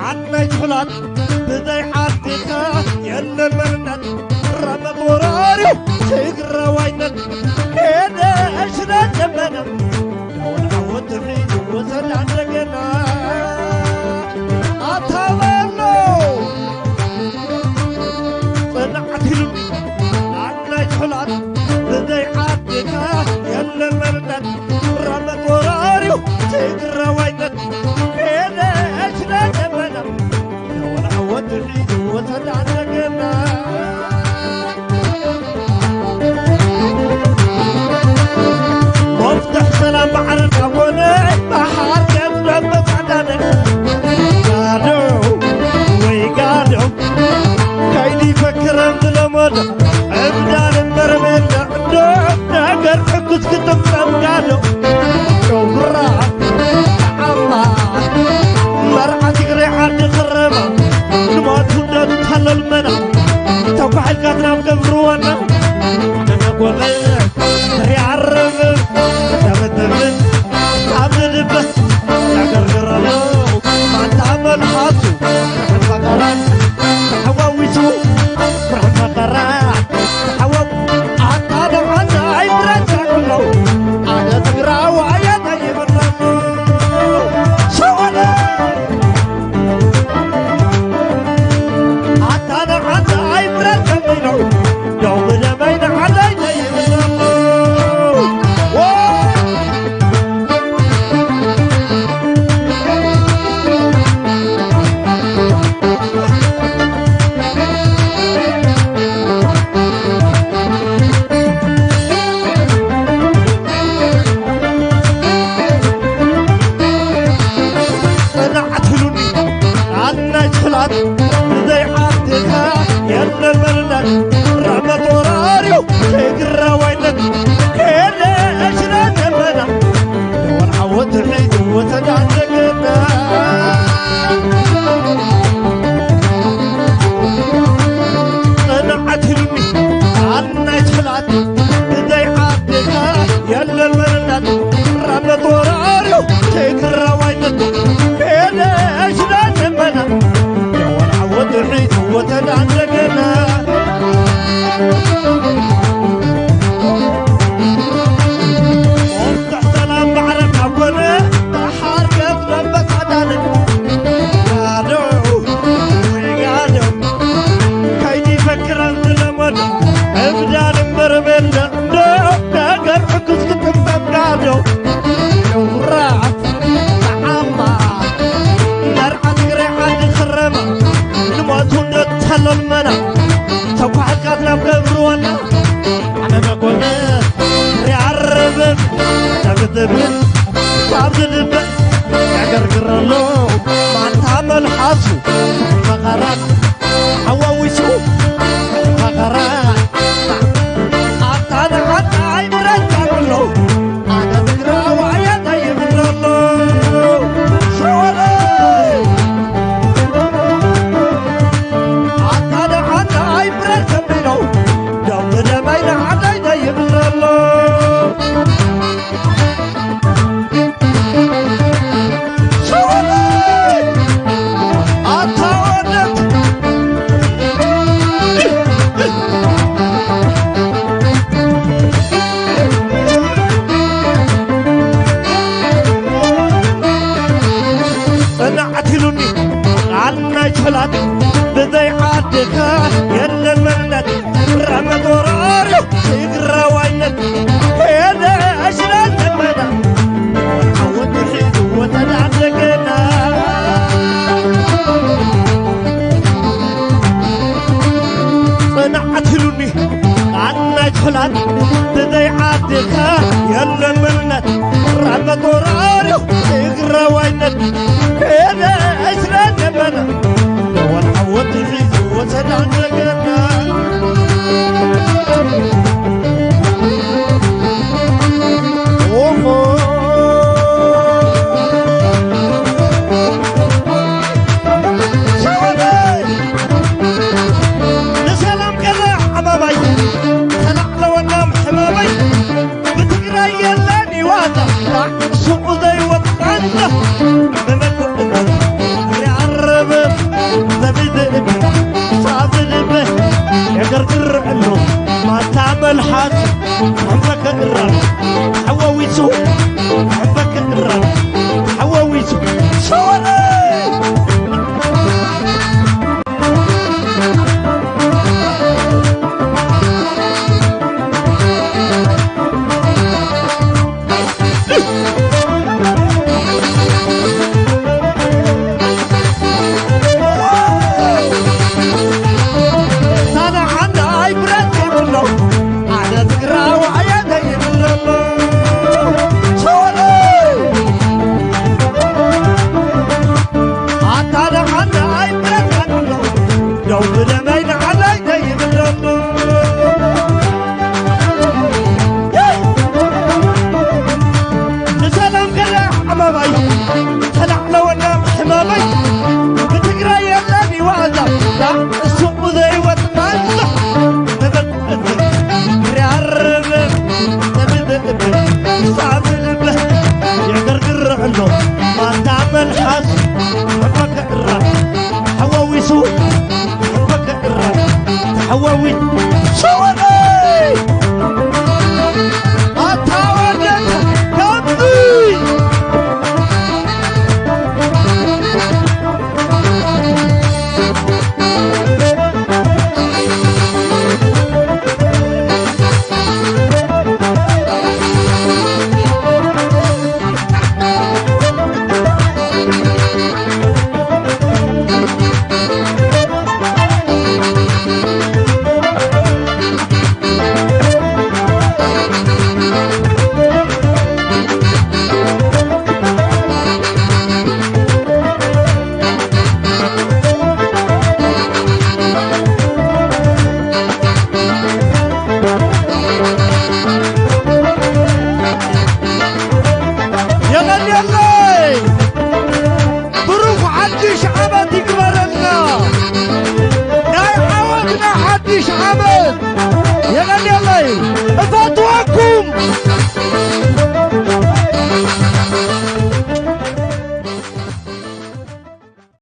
ዓድናይ ትሑላት ብዘይ ዓድኻ የለን መንነት። ረመት ወራሪው ትግራዋይነት ሄደ ሽረ ዘመና። ደወል ዓወት ሒዙ ወሰዳ እንደገና ኣታበሎ ጽንዓት ኢሉኒ። ዓድናይ ትሑላት ብዘይ ዓድኻ የለን መንነት። ረመት ወራሪው ትግራዋይነት ሄደ ሽረ ዘመና። ደወል ዓወት ሒዙ ወሰዳ እንደገና። መፍትሕ ሰላም ማዕረ ካብ ኮነ፣ ብሓር ገንዘብ መጻዕዳነ። ጋዶ ወይ ጋዶ፣ ከይዲ ፈክረን ዝለመዶ፣ ዕብዳን እምበር መለ እንዶ፣ ነገር ሕጉስ ክጥምጠም ጋዶ። ሸውራ፣ ጫማ፣ መርዓ ትግሬ ዓዲ ክረማ፣ ንሞት እንዶ ተሎ ልመና፣ ተኳሒልካ ናብ ገብርዋና፣ ኣነ መጎበ፣ ሪዓርብ፣ ተበተብን፣ ኣብ ልበ፣ ያገርግረሎ፣ ማንታ መልሓሱ፣ ርሕም ፈጠራን፣ ተሓዋዊሱ፣ ርሕም ፈጠራ፣ ተሓዋ-፣ ኣታ ደሓን ኣይብረታኩሎ፣ ኣነ ትግራዋይ ኣነ ይብረሉ። ሸወለ! ኣታ ንዓዲ ኣይብረከብኒ ነው። ደው ብለመይ ንዓደይ ዘይብለሉ። ጽንዓት ኢሉኒ ኣናይ ትሕላት ብዘይ ዓድኻ የለን መንነት። ራመት ወራሪው ትግራዋይነት ከየለ እሽረ ዘመና። ደወል ዓወት ሒዙ ወሰዳ እንደገና። ጽንዓት ኢሉኒ ኣናይ ትሕላት ብዘይ ዓድኻ የለን መንነት። ራመት ወራሪው ትግራዋይነት ከየለ እሽረ ዘመና። ደወል ዓወት ሒዙ ወሰዳ እንደገና። ወፍታሕ ሰላም ማዕረ ካብ ኮነ፣ ሓርገጽ ደንበ ጻዕዳነ። ጋዶ ወይ ጋዶ፣ ከይዲ ፈክረን ዝለመዶ፣ እብዳን እምበር በለ እንዶ፣ ነገር ሕጉስ ክጥምጠም ጋዶ። ነውራ፣ ንዓማ፣ መርዓ ትግረ ዓዲ ክረማ፣ ንሞቱ እንዶ ተሎ ልመና፣ ተኳሕልካት ናብ ገብርወና፣ ኣነ መኮነ ሪዓርብን ተብትብን ካብ ዝልበ ያገርግረሎ ማንታ መልሓሱ መኸራት ሓዋዊሱ መኸራት ኣታ ንዓና ኣይብረታሎ ኣነ ትግራዋይ ኣነ ይብረሎ ሸወለ ኣታ ንዓና ኣይብረታሎ ጽንዓት ኢሉኒ ቃል ናይ ቸላት ብዘይ ዓድኻ የለን መንነት ራመት ወራሪው ትግራዋይነት ሄደ እሽረ ዘመና ዓወት ሒዙ ወተዳደገና ጽንዓት ኢሉኒ ቃል ናይ ቸላት ብዘይ ዓድኻ የለን መንነት ራመት ወራሪው ትግራዋይነት ሄደ እሽረ ዘመና ደወል ዓወት ሒዙ ወሰዳ እንደገና። ኦሆ። ሸወደይ! ንሰላም ገዛ ዓማማይ፣ ተላዕለወና ሕማመይ፣ ብትግራይ የለን ይዋጣ፣ ሱቕ ሓድሽ ዓመት የቐንየለይ። እፈትዎ